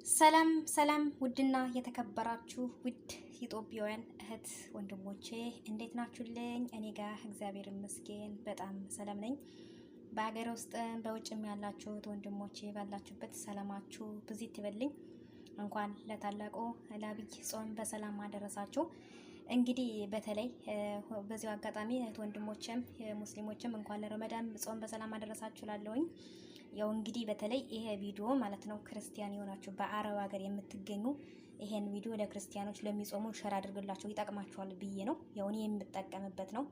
ሰላም ሰላም ውድና የተከበራችሁ ውድ ኢትዮጵያውያን እህት ወንድሞቼ እንዴት ናችሁልኝ? እኔ ጋር እግዚአብሔር ይመስገን በጣም ሰላም ነኝ። በሀገር ውስጥም በውጭም ያላችሁት ወንድሞቼ ባላችሁበት ሰላማችሁ ብዚት ይበልኝ። እንኳን ለታላቁ ለአብይ ጾም በሰላም አደረሳችሁ። እንግዲህ በተለይ በዚሁ አጋጣሚ እህት ወንድሞቼም ሙስሊሞችም እንኳን ለረመዳን ጾም በሰላም አደረሳችሁ ላለሁኝ። ያው እንግዲህ በተለይ ይሄ ቪዲዮ ማለት ነው ክርስቲያን የሆናችሁ በአረብ ሀገር የምትገኙ ይሄን ቪዲዮ ለክርስቲያኖች ለሚጾሙ share አድርግላቸው ይጠቅማቸዋል ብዬ ነው። ያው እኔ የምጠቀምበት ነው።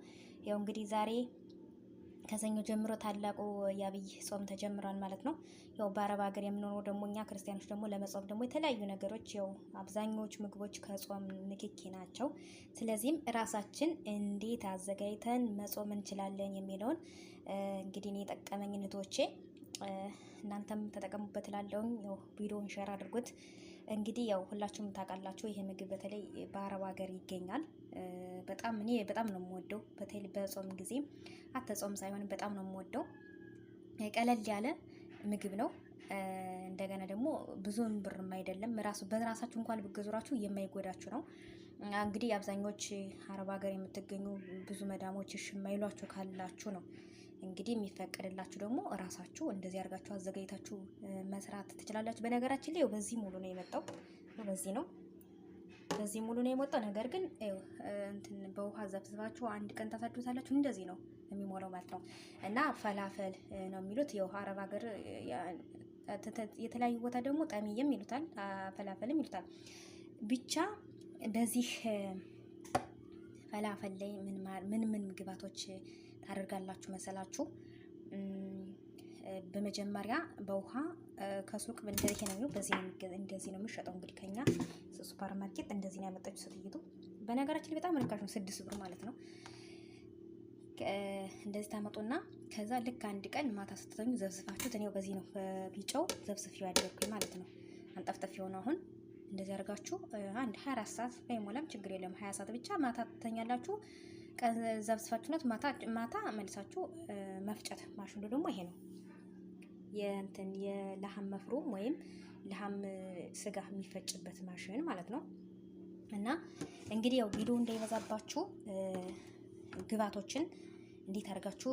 ያው እንግዲህ ዛሬ ከሰኞ ጀምሮ ታላቁ የአብይ ጾም ተጀምሯል ማለት ነው። ያው በአረብ ሀገር የምኖረው ደግሞ እኛ ክርስቲያኖች ደግሞ ለመጾም ደግሞ የተለያዩ ነገሮች ያው አብዛኞቹ ምግቦች ከጾም ንክኪ ናቸው። ስለዚህም ራሳችን እንዴት አዘጋጅተን መጾም እንችላለን የሚለውን እንግዲህ እኔ የጠቀመኝ እህቶቼ እናንተም ተጠቀሙበት እላለሁኝ። ያው ቪዲዮውን share አድርጉት። እንግዲህ ያው ሁላችሁም ታውቃላችሁ ይሄ ምግብ በተለይ በአረብ ሀገር ይገኛል። በጣም እኔ በጣም ነው የምወደው። በተለይ በጾም ጊዜ አተጾም ሳይሆን በጣም ነው የምወደው። ቀለል ያለ ምግብ ነው። እንደገና ደግሞ ብዙም ብርም አይደለም። ራሱ በራሳችሁ እንኳን ብገዙራችሁ የማይጎዳችሁ ነው። እንግዲህ አብዛኞች አረብ ሀገር የምትገኙ ብዙ መዳሞች እሺ የማይሏችሁ ካላችሁ ነው እንግዲህ የሚፈቀድላችሁ ደግሞ እራሳችሁ እንደዚህ አድርጋችሁ አዘጋጅታችሁ መስራት ትችላላችሁ። በነገራችን ላይ በዚህ ሙሉ ነው የመጣው፣ በዚህ ነው በዚህ ሙሉ ነው የመጣው። ነገር ግን እንትን በውሃ ዘፍዝፋችሁ አንድ ቀን ታሳድሩታላችሁ። እንደዚህ ነው የሚሞላው ማለት ነው። እና ፈላፈል ነው የሚሉት ያው አረብ ሀገር የተለያዩ ቦታ ደግሞ ጠሚዬም ይሉታል፣ ፈላፈልም ይሉታል። ብቻ በዚህ ፈላፈል ላይ ምን ምን ግብአቶች ታደርጋላችሁ መሰላችሁ? በመጀመሪያ በውሃ ከሱቅ እንደዚህ ነው፣ በዚህ ነው እንደዚህ ነው የሚሸጠው። እንግዲህ ከኛ ሱፐር ማርኬት እንደዚህ ነው ያመጣችው ሴትየቱ። በነገራችን ላይ በጣም ርካሽ ነው፣ 6 ብር ማለት ነው። እንደዚህ ታመጡና ከዛ ልክ አንድ ቀን ማታ ስትተኙ ዘፍዝፋችሁት፣ እኔው በዚህ ነው በቢጫው ዘፍዝፌው ያደረኩኝ ማለት ነው። አንጠፍጠፍ የሆነ አሁን እንደዚህ አድርጋችሁ አንድ 24 ሰዓት ባይሞላም ችግር የለም። 20 ሰዓት ብቻ ማታ ትተኛላችሁ። ዘፍዝፋችሁነት ማታ ማታ መልሳችሁ መፍጨት። ማሽኑ ደግሞ ይሄ ነው የእንትን የ لحم مفروم ወይም لحم ስጋ የሚፈጭበት ማሽን ማለት ነው። እና እንግዲህ ያው ቪዲዮ እንዳይበዛባችሁ ግብአቶችን እንዴት አድርጋችሁ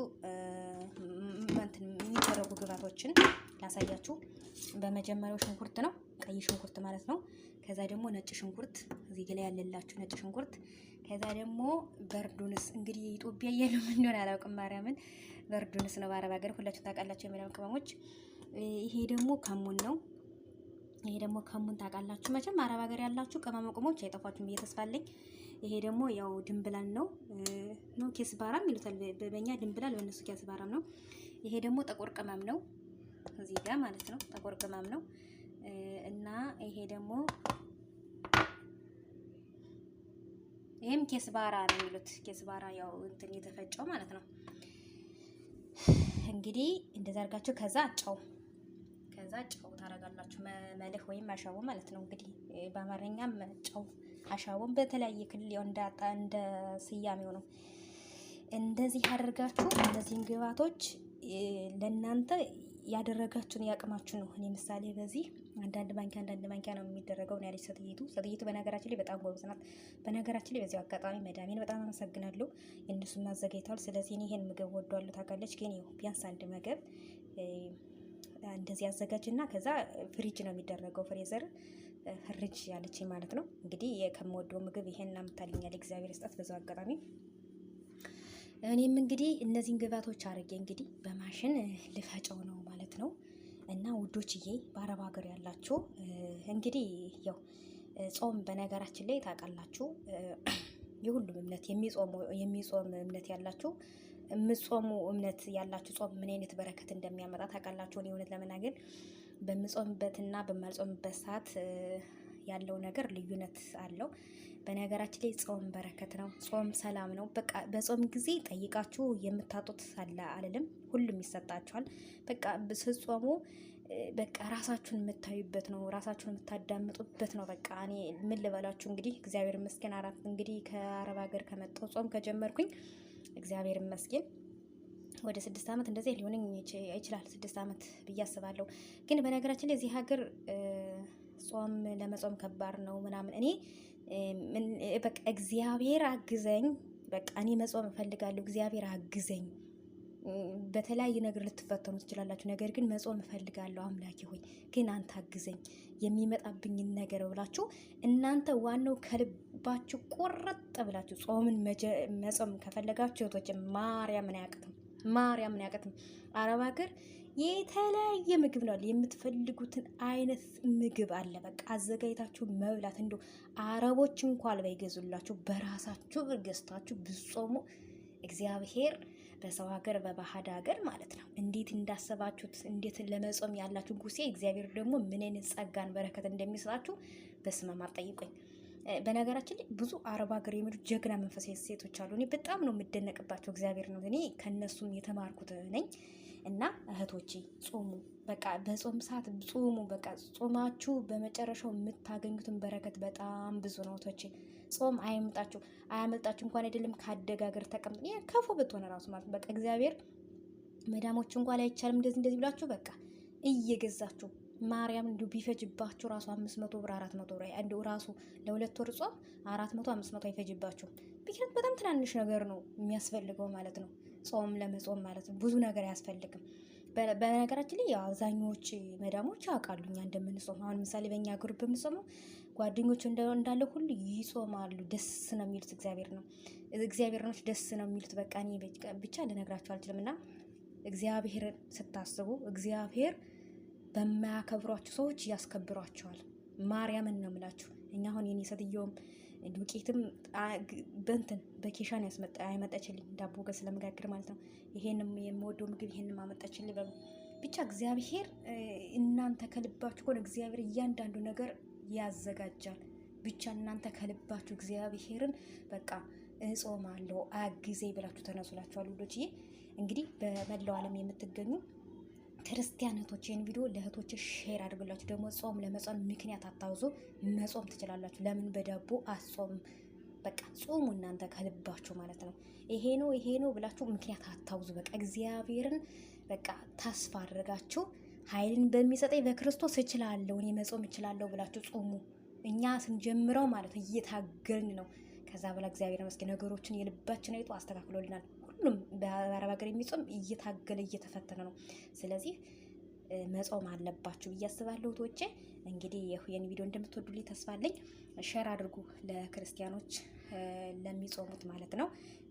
እንትን የሚደረጉ ግብአቶችን ላሳያችሁ። በመጀመሪያው ሽንኩርት ነው፣ ቀይ ሽንኩርት ማለት ነው። ከዛ ደግሞ ነጭ ሽንኩርት እዚህ ላይ ያለላችሁ ነጭ ሽንኩርት። ከዛ ደግሞ بقدونس እንግዲህ ኢትዮጵያ እያለው ምን እንደሆነ አላውቅም፣ ማርያምን بقدونس ነው በአረብ ሀገር ሁላችሁ ታውቃላችሁ የሚለውን ቅመሞች። ይሄ ደግሞ ከሙን ነው። ይሄ ደግሞ ከሙን ታውቃላችሁ መቼም አረብ ሀገር ያላችሁ ቅመማ ቅመሞች አይጠፋችሁም ብዬ ተስፋ አለኝ። ይሄ ደግሞ ያው ድንብላል ነው ነው كزبرة ም ይሉታል በእኛ ድንብላል፣ በእነሱ كزبرة ም ነው። ይሄ ደግሞ ጥቁር ቅመም ነው እዚህ ጋር ማለት ነው፣ ጥቁር ቅመም ነው። እና ይሄ ደግሞ ይሄም كزبرة ነው የሚሉት። كزبرة ያው እንትን የተፈጨው ማለት ነው። እንግዲህ እንደዛ አድርጋችሁ ከዛ ጨው ታደርጋላችሁ። ملح ወይም አሻቦ ማለት ነው። እንግዲህ በአማርኛም ጨው አሻቦን በተለያየ ክልል ያው እንደ ስያሜው ነው። እንደዚህ አድርጋችሁ እነዚህን ግብአቶች ለእናንተ ያደረጋችሁን ያቅማችሁ ነው። እኔ ምሳሌ በዚህ አንዳንድ ማንኪያ አንዳንድ ማንኪያ ነው የሚደረገው ነው ያለች ሴትየቱ። ሴትየቱ በነገራችን ላይ በጣም ጎበዝ ናት። በነገራችን ላይ በዚያው አጋጣሚ መዳሜን በጣም አመሰግናለሁ። የእነሱን ማዘጋጅተዋል። ስለዚህ እኔ ይሄን ምግብ ወዷለሁ ታውቃለች። ግን ይኸው ቢያንስ አንድ ምግብ እንደዚህ አዘጋጅና ከዛ ፍሪጅ ነው የሚደረገው፣ freezer ፍሪጅ ያለች ማለት ነው። እንግዲህ ከምወደው ምግብ ይሄን አምታልኛል፣ እግዚአብሔር ይስጣት። በዛው አጋጣሚ እኔም እንግዲህ እነዚህን ግብአቶች አድርጌ እንግዲህ በማሽን ልፈጨው ነው ማለት ነው። እና ውዶችዬ በአረብ ሀገር ያላችሁ እንግዲህ ያው ጾም በነገራችን ላይ ታውቃላችሁ የሁሉም እምነት የሚጾም እምነት ያላችሁ የምጾሙ እምነት ያላችሁ ጾም ምን አይነት በረከት እንደሚያመጣ ታውቃላችሁ። እኔ እውነት ለመናገር በምጾምበትና በማልጾምበት ሰዓት ያለው ነገር ልዩነት አለው። በነገራችን ላይ ጾም በረከት ነው። ጾም ሰላም ነው። በቃ በጾም ጊዜ ጠይቃችሁ የምታጡት አለ አልልም፣ ሁሉም ይሰጣችኋል። በቃ ስትጾሙ በቃ ራሳችሁን የምታዩበት ነው፣ ራሳችሁን የምታዳምጡበት ነው። በቃ እኔ ምን ልበላችሁ እንግዲህ እግዚአብሔር ይመስገን። አራት እንግዲህ ከአረብ ሀገር ከመጣሁ ጾም ከጀመርኩኝ እግዚአብሔር ይመስገን ወደ 6 ዓመት እንደዚህ ሊሆነኝ ይችላል። 6 ዓመት ብዬ አስባለሁ። ግን በነገራችን ላይ እዚህ ሀገር ጾም ለመጾም ከባድ ነው ምናምን። እኔ በቃ እግዚአብሔር አግዘኝ፣ በቃ እኔ መጾም እፈልጋለሁ፣ እግዚአብሔር አግዘኝ። በተለያየ ነገር ልትፈተኑ ትችላላችሁ። ነገር ግን መጾም እፈልጋለሁ፣ አምላኬ ሆይ ግን አንተ አግዘኝ የሚመጣብኝን ነገር ብላችሁ እናንተ ዋናው ከልባችሁ ቁርጥ ብላችሁ ጾምን መጾም ከፈለጋችሁ እህቶች ማርያምን አያቅትም፣ ማርያምን አያቅትም። አረብ ሀገር የተለያየ ምግብ ነው፣ የምትፈልጉትን አይነት ምግብ አለ። በቃ አዘጋጅታችሁ መብላት እንደው አረቦች እንኳን ባይገዙላችሁ በራሳችሁ ብር ገዝታችሁ ብትጾሙ እግዚአብሔር በሰው ሀገር በባዕድ ሀገር ማለት ነው እንዴት እንዳሰባችሁት እንዴት ለመጾም ያላችሁ ጉሴ እግዚአብሔር ደግሞ ምን አይነት ጸጋን በረከት እንደሚሰጣችሁ በስመ አብ ጠይቁኝ። በነገራችን ላይ ብዙ አረብ ሀገር የሚሉ ጀግና መንፈሳዊ ሴቶች አሉ። እኔ በጣም ነው የምደነቅባቸው። እግዚአብሔር ነው እኔ ከእነሱም የተማርኩት ነኝ። እና እህቶቼ ጾሙ፣ በቃ በጾም ሰዓት ጾሙ። በቃ ጾማችሁ በመጨረሻው የምታገኙትን በረከት በጣም ብዙ ነው። እህቶቼ ጾም አይምጣችሁ አያመልጣችሁ። እንኳን አይደለም ከአደጋገር ተቀምጥ ክፉ ብትሆነ ራሱ ማለት በቃ እግዚአብሔር መዳሞች እንኳን አይቻልም እንደዚህ እንደዚህ ብላችሁ በቃ እየገዛችሁ ማርያም እንዲሁ ቢፈጅባችሁ ራሱ 500 ብር 400 ብር እንዲሁ ራሱ ለ2 ወር ጾም 400 500 አይፈጅባችሁም። ምክንያቱም በጣም ትናንሽ ነገር ነው የሚያስፈልገው ማለት ነው። ጾም ለመጾም ማለት ነው ብዙ ነገር አያስፈልግም። በነገራችን ላይ ያው አብዛኛዎች መዳሞች ያውቃሉ እኛ እንደምንጾም። አሁን ምሳሌ በእኛ group የምጾመው ጓደኞች እንዳለ ሁሉ ይጾማሉ። ደስ ነው የሚሉት እግዚአብሔር ነው እግዚአብሔር ነው ደስ ነው የሚሉት። በቃ እኔ ብቻ ልነግራቸው አልችልም። እና እግዚአብሔርን ስታስቡ እግዚአብሔር በማያከብሯቸው ሰዎች ያስከብሯቸዋል። ማርያምን ነው የምላችሁ። እኛ አሁን የኔ ሴትየውም ዱቄትም በእንትን በኬሻን ያስመጣ ያመጣችልኝ ዳቦ ገዝ ስለመጋገር ማለት ነው። ይሄንም የምወደው ምግብ ይሄንም አመጣችልኝ። በሉ ብቻ እግዚአብሔር እናንተ ከልባችሁ ከሆነ እግዚአብሔር እያንዳንዱ ነገር ያዘጋጃል። ብቻ እናንተ ከልባችሁ እግዚአብሔርን በቃ እጾማለሁ አግዜ ብላችሁ ተነሱላችኋል። ውዶችዬ እንግዲህ በመላው ዓለም የምትገኙ ክርስቲያን እህቶች ይህን ቪዲዮ ለእህቶች share አድርጉላችሁ። ደግሞ ጾም ለመጾም ምክንያት አታውዙ፣ መጾም ትችላላችሁ። ለምን በዳቦ አጾም? በቃ ጾሙ እናንተ ከልባችሁ ማለት ነው። ይሄ ነው ይሄ ነው ብላችሁ ምክንያት አታውዙ። በቃ እግዚአብሔርን በቃ ተስፋ አድርጋችሁ ኃይልን በሚሰጠኝ በክርስቶስ እችላለሁ እኔ መጾም እችላለሁ ብላችሁ ጾሙ። እኛ ስንጀምረው ማለት ነው እየታገልን ነው። ከዛ በኋላ እግዚአብሔር ይመስገን ነገሮችን የልባችን አይቶ አስተካክሎልናል። ሁሉም በአረብ ሀገር የሚጾም እየታገለ እየተፈተነ ነው። ስለዚህ መጾም አለባችሁ ብዬ አስባለሁ። እህቶቼ እንግዲህ ይህን ቪዲዮ እንደምትወዱልኝ ተስፋ አለኝ። Share አድርጉ ለክርስቲያኖች ለሚጾሙት ማለት ነው።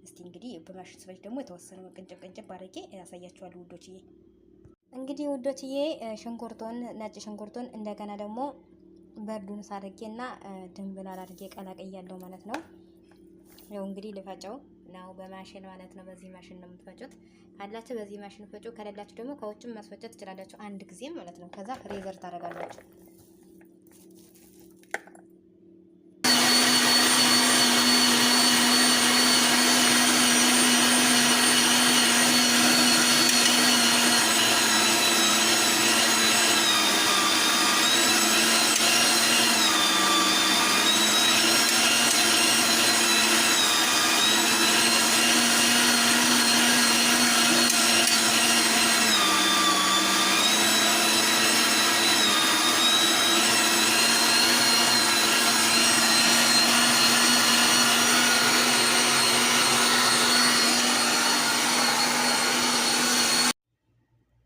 እስቲ እንግዲህ በማሽን ስፈጭ ደግሞ የተወሰነ ቅንጭብ ቅንጭብ አድርጌ ያሳያችኋለሁ ውዶችዬ። እንግዲህ ውዶችዬ ሽንኩርቱን ነጭ ሽንኩርቱን እንደገና ደግሞ በርዱን አድርጌ እና ድንብላል አድርጌ ቀላቅያለሁ ማለት ነው። ያው እንግዲህ ልፈጨው ነው በማሽን ማለት ነው። በዚህ ማሽን ነው የምትፈጩት። ካላችሁ በዚህ ማሽን ፈጩ፣ ከሌላችሁ ደግሞ ከውጭም ማስፈጨት ትችላላችሁ፣ አንድ ጊዜ ማለት ነው። ከዛ freezer ታደርጋላችሁ።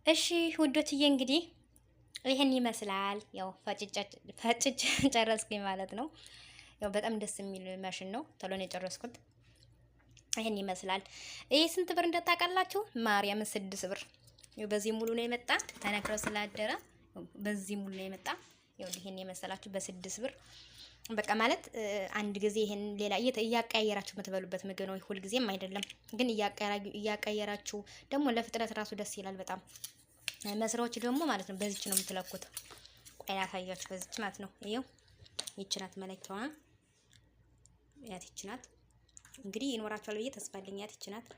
እሺ ውዶችዬ እንግዲህ ይሄን ይመስላል። ያው ፈጭጭ ጨረስኩኝ ማለት ነው። ያው በጣም ደስ የሚል ማሽን ነው። ቶሎ ነው የጨረስኩት። ይሄን ይመስላል። ይሄ ስንት ብር እንደታውቃላችሁ? ማርያምን 6 ብር። ያው በዚህ ሙሉ ነው የመጣ ተነክረው ስላደረ በዚህ ሙሉ ነው የመጣ። ያው ይሄን የመሰላችሁ በ6 ብር በቃ ማለት አንድ ጊዜ ይሄን ሌላ እያቀያየራችሁ የምትበሉበት ምግብ ነው። ሁልጊዜም አይደለም ግን እያቀያየራችሁ ደግሞ ለፍጥነት ራሱ ደስ ይላል በጣም። መስሪያዎች ደግሞ ማለት ነው በዚች ነው የምትለኩት። ቆይ ላሳያችሁ። በዚች ማለት ነው። ይኸው ይቺ ናት መለኪያዋ። ያት ይቺ ናት። እንግዲህ ይኖራችኋል ብዬ ተስፋ አለኝ። ያት ይቺ ናት።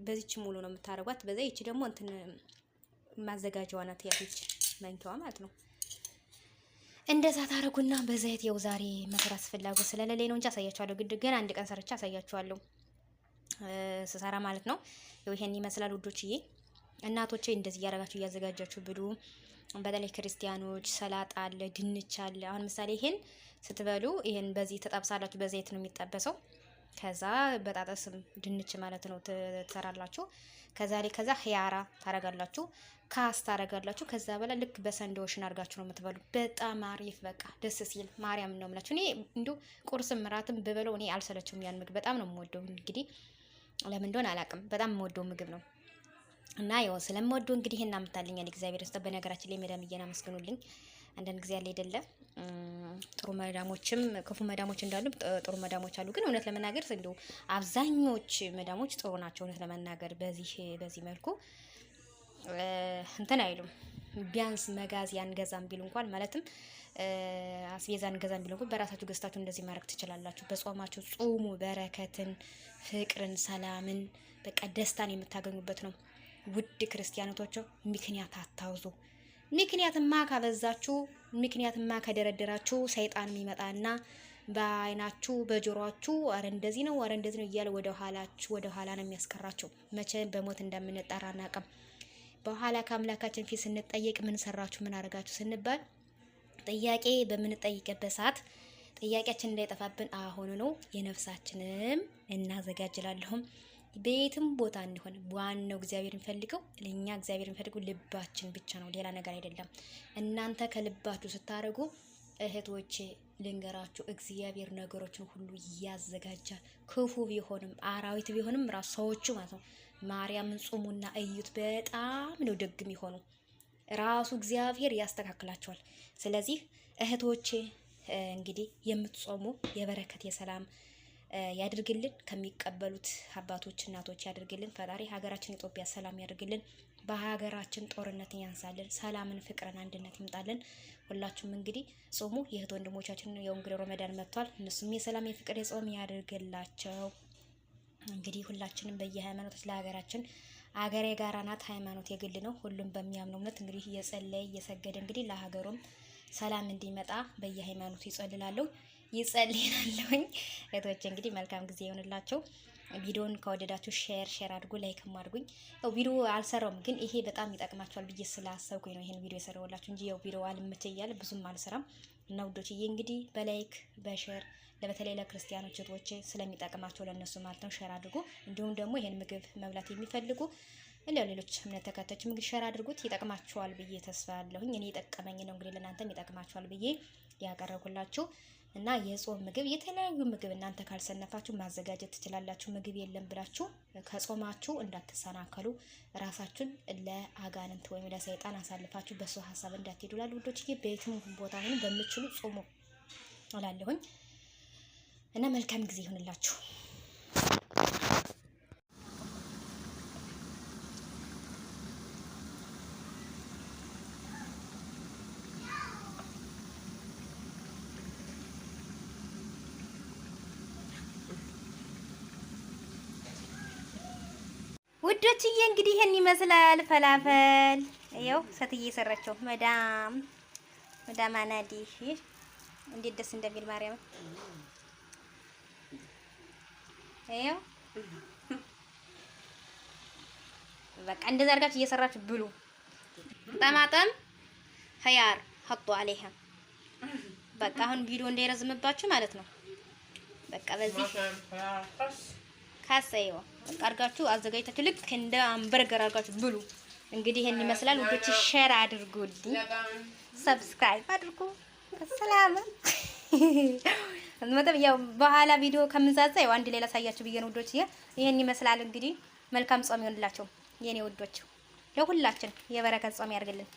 በዚች ሙሉ ነው የምታደርጓት። በዛ ይቺ ደግሞ እንትን ማዘጋጃዋ ናት። ያት ይቺ መንኪያዋ ማለት ነው። እንደዛ ታረጉና በዘይት ያው ዛሬ መስራት ፍላጎት ስለሌለኝ ነው እንጂ አሳያችኋለሁ። ግድ ግን አንድ ቀን ሰርቻ አሳያችኋለሁ ስሰራ ማለት ነው። ያው ይሄን ይመስላል ውዶችዬ። እናቶቼ እንደዚህ እያደረጋችሁ እያዘጋጃችሁ ብሉ። በተለይ ክርስቲያኖች ሰላጣ አለ፣ ድንች አለ። አሁን ምሳሌ ይሄን ስትበሉ ይሄን በዚህ ተጠብሳላችሁ። በዘይት ነው የሚጠበሰው። ከዛ በጣጠስም ድንች ማለት ነው ትሰራላችሁ። ከዛ ላይ ከዛ خيار ታረጋላችሁ፣ خس ታረጋላችሁ። ከዛ በላ ልክ በሰንዶሽን አድርጋችሁ ነው የምትበሉ። በጣም አሪፍ በቃ ደስ ሲል ማርያም ነው የምላችሁ። እኔ እንዲሁ ቁርስም እራትም ብበለው እኔ አልሰለችውም። ያን ምግብ በጣም ነው የምወደው። እንግዲህ ለምን እንደሆነ አላውቅም፣ በጣም የምወደው ምግብ ነው። እና ያው ስለምወደው እንግዲህ ይሄን አምታልኛል እግዚአብሔር ይስጠው። በነገራችን ላይ መዳምዬን አመስግኑልኝ። አንዳንድ ጊዜ ያለ አይደለ ጥሩ መዳሞችም ክፉ መዳሞች እንዳሉ ጥሩ መዳሞች አሉ። ግን እውነት ለመናገር እንደው አብዛኞች መዳሞች ጥሩ ናቸው። እውነት ለመናገር በዚህ መልኩ እንትን አይሉም። ቢያንስ መጋዝ አንገዛም ቢሉ እንኳን ማለትም አስቤዛ አንገዛም ቢሉ እንኳን በራሳችሁ ገዝታችሁ እንደዚህ ማድረግ ትችላላችሁ። በጾማችሁ ጹሙ። በረከትን፣ ፍቅርን፣ ሰላምን በቃ ደስታን የምታገኙበት ነው። ውድ ክርስቲያኖቶች ምክንያት አታውዙ። ምክንያትማ ካበዛችሁ፣ ምክንያትማ ከደረደራችሁ ሰይጣን የሚመጣና በአይናችሁ በጆሮአችሁ አረ እንደዚህ ነው አረ እንደዚህ ነው እያለ ወደ ኋላችሁ ወደ ኋላ ነው የሚያስቀራችሁ። መቼ በሞት እንደምንጠራ አናውቅም። በኋላ ከአምላካችን ፊት ስንጠየቅ ምን ሰራችሁ ምን አረጋችሁ ስንባል ጥያቄ በምንጠይቅበት ሰዓት ጥያቄያችን እንዳይጠፋብን አሁን ነው የነፍሳችንም እናዘጋጅላለሁም። በየትም ቦታ እንሆን ዋናው እግዚአብሔር የሚፈልገው ለኛ እግዚአብሔር የሚፈልገው ልባችን ብቻ ነው፣ ሌላ ነገር አይደለም። እናንተ ከልባችሁ ስታደርጉ እህቶቼ ልንገራችሁ፣ እግዚአብሔር ነገሮችን ሁሉ ያዘጋጃል። ክፉ ቢሆንም አራዊት ቢሆንም ራሱ ሰዎቹ ማለት ነው። ማርያምን ጹሙና እዩት፣ በጣም ነው ደግ የሚሆኑ ራሱ እግዚአብሔር ያስተካክላቸዋል። ስለዚህ እህቶቼ እንግዲህ የምትጾሙ የበረከት የሰላም ያድርግልን። ከሚቀበሉት አባቶች እናቶች ያድርግልን። ፈጣሪ ሀገራችን ኢትዮጵያ ሰላም ያድርግልን። በሀገራችን ጦርነትን ያንሳልን። ሰላምን፣ ፍቅርን፣ አንድነት ይምጣልን። ሁላችሁም እንግዲህ ጾሙ። የእህት ወንድሞቻችን ያው እንግዲህ ረመዳን መጥቷል። እነሱም የሰላም የፍቅር የጾም ያድርግላቸው። እንግዲህ ሁላችንም በየሃይማኖቶች ለሀገራችን አገር የጋራ ናት፣ ሃይማኖት የግል ነው። ሁሉም በሚያምነው እምነት እንግዲህ እየጸለየ እየሰገደ እንግዲህ ለሀገሩም ሰላም እንዲመጣ በየሃይማኖቱ ይጸልላለሁ ይጸልያለሁኝ። እህቶቼ እንግዲህ መልካም ጊዜ ይሆንላቸው። ቪዲዮን ከወደዳችሁ share share አድርጉ፣ like ም አድርጉኝ። ያው ቪዲዮ አልሰራውም፣ ግን ይሄ በጣም ይጠቅማቸዋል ብዬ ስላሰብኩኝ ነው ይሄን ቪዲዮ የሰራሁላችሁ እንጂ ያው ቪዲዮ አልመቼ እያለ ብዙም አልሰራም እና ውዶችዬ እንግዲህ በ like በ share በተለይ ለክርስቲያኖች እህቶቼ ስለሚጠቅማቸው ለእነሱ ማለት ነው share አድርጉ። እንዲሁም ደግሞ ይሄን ምግብ መብላት የሚፈልጉ ሌሎች እምነት ተከታዮች እንግዲህ share አድርጉት፣ ይጠቅማችኋል ብዬ ተስፋ አለሁኝ። እኔ የጠቀመኝ ነው እንግዲህ ለእናንተም ይጠቅማችኋል ብዬ ያቀረብኩላችሁ እና የጾም ምግብ የተለያዩ ምግብ እናንተ ካልሰነፋችሁ ማዘጋጀት ትችላላችሁ። ምግብ የለም ብላችሁ ከጾማችሁ እንዳትሰናከሉ፣ ራሳችሁን ለአጋንንት ወይም ለሰይጣን አሳልፋችሁ በሱ ሀሳብ እንዳትሄዱ ላሉ ውዶችዬ፣ በየትም ቦታ ሆኑ በምችሉ ጾሙ እላለሁኝ እና መልካም ጊዜ ይሁንላችሁ። ውዶችዬ እንግዲህ ይሄን ይመስላል ፈላፈል። ይኸው ሰትዬ የሰራቸው መዳም መዳም አናዲ እንዴት ደስ እንደሚል ማርያም። ይኸው በቃ እንደዛ አድርጋችሁ እየሰራችሁ ብሉ። ጠማጠም ኸያር ሀጡ አለይሃ። በቃ አሁን ቪዲዮ እንዳይረዝምባችሁ ማለት ነው። በቃ በዚህ ካሰየው በቃ አድርጋችሁ አዘጋጅታችሁ ልክ እንደ አምበርገር አድርጋችሁ ብሉ። እንግዲህ ይሄን ይመስላል ውዶች፣ share አድርጉልኝ፣ subscribe አድርጉ። ሰላም መጠብ ያው በኋላ ቪዲዮ ከምንዛዛ ያው አንድ ላይ ላሳያችሁ ብዬ ነው ውዶች። ይሄን ይመስላል እንግዲህ። መልካም ጾም ይሆንላቸው የኔ ውዶች፣ ለሁላችን የበረከት ጾም ያድርግልን።